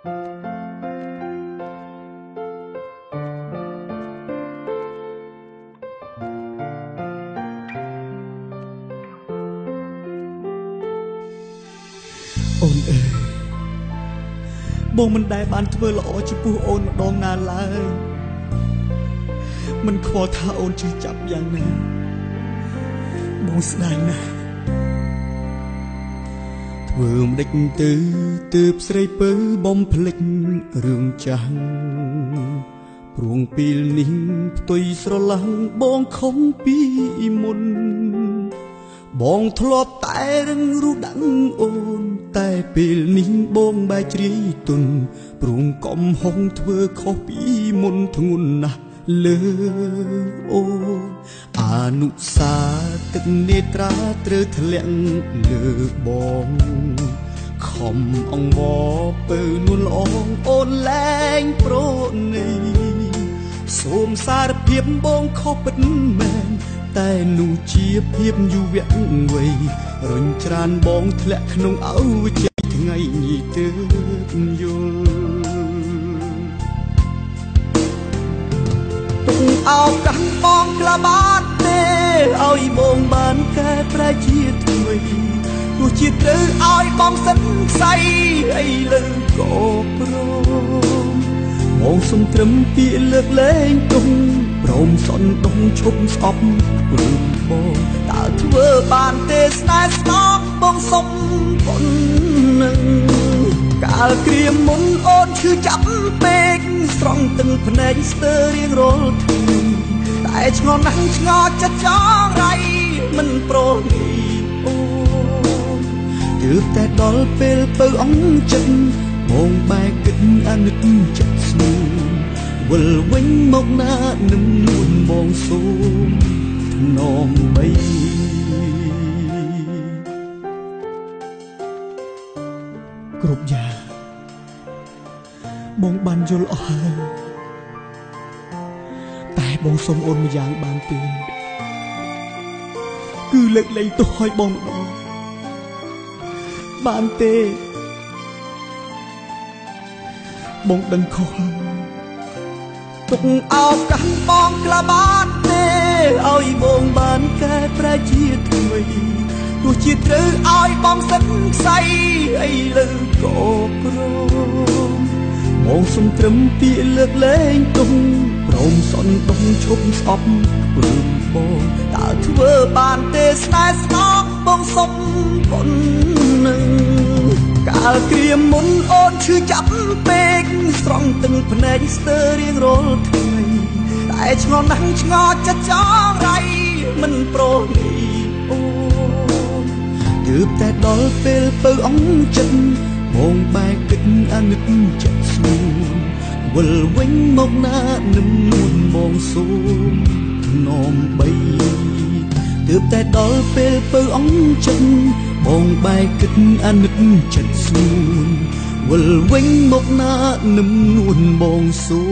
អូនអើយបងមិនដែលបានធ្វើល្អចំពោះអូនម្ដងណាឡើយមិនខ្វល់ថាអូនជឿចាប់យ៉ាងណាបងស្ដាយណាស់ធ្វើមិនដេចទៅទើបស្រីពៅបំភ្លេចរឿងចាស់ព្រោះពេលនេះផ្ទុយស្រឡះបងខំពីមុនបងធ្លាប់តែរឹងរូសដឹងអូនតែពេលនេះបងបែកជ្រាយទុនព្រោះកំហុសធ្វើខុសពីមុនធ្ងន់ណាស់លើអូនអនុសាទឹកនេត្រាត្រូវធ្លាក់លើបងខំអង្វរពៅនួនល្អងអូនលែងប្រណីសូមសារភាពបងខុសពិតមែនតែនោះជាភាពយុវវ័យរុញច្រានបងធ្លាក់ក្នុងអោជ័យថ្ងៃនេះទើបយល់ទុកឱកាសបងក្លាបានទេឲ្យបងបានកែប្រែជាថ្មីទោះជាត្រូវឲ្យបងសិនខ្សែអីលើក៏ព្រមបងសុំត្រឹមពាក្យលើកលែងទុំព្រមសនដងឈប់ស្អប់ព្រមបងតើធ្វើបានទេស្នេហ៍ស្នងបងសុំប៉ុណ្ណឹងកាលគ្រាមុនអូនឈឺចាប់ពេកស្រង់ទាំងភ្នែកស្ទើររៀងរាល់ថ្ងៃតែឆ្ងល់ណាស់ឆ្ងល់ចិត្តចង់រៃមិនប្រណីអូនទើបតែដល់ពេលពៅអង្គចិត្តបងបែកគិតអាណិតចិត្តស្នួនវិលវិញមកណានឹងនួនបងសូមថ្នមបីគ្រប់យ៉ាងបងបានយល់អស់ហើយតែបងសូមអូនម្យ៉ាងបានទេគឺលើកលែងទោសឲ្យបងម្ដងបានទេបងដឹងខុសហើយទុកឱកាសបងក្លាបានទេឲ្យបងបានកែប្រែជាថ្មីទោះជាត្រូវឲ្យបងសិនខ្សែអីលើក៏ព្រមបងសុំត្រឹមពាក្យលើកលែងទុំព្រមសនដងឈប់ស្អប់ព្រមបងតើធ្វើបានទេស្នេហ៍ស្នងបងសុំប៉ុណ្ណឹងកាលគ្រាមុនអូនឈឺចាប់ពេកស្រង់ទាំងភ្នែកស្ទើររៀងរាល់ថ្ងៃតែឆ្ងល់ណាស់ឆ្ងល់ចិត្តចង់រៃមិនប្រណីអូនទើបតែដល់ពេលពៅអង្គចិត្តបងបែកគិតអាណិតចិត្តស្ងួនវិលវិញមកណានឹងនួនបងសូមថ្នមបីទើបតែដល់ពេលពៅអង្គចិត្តបងបែកគិតអាណិតចិត្តស្ងួនវិលវិញមកណានឹងនួនបងសូ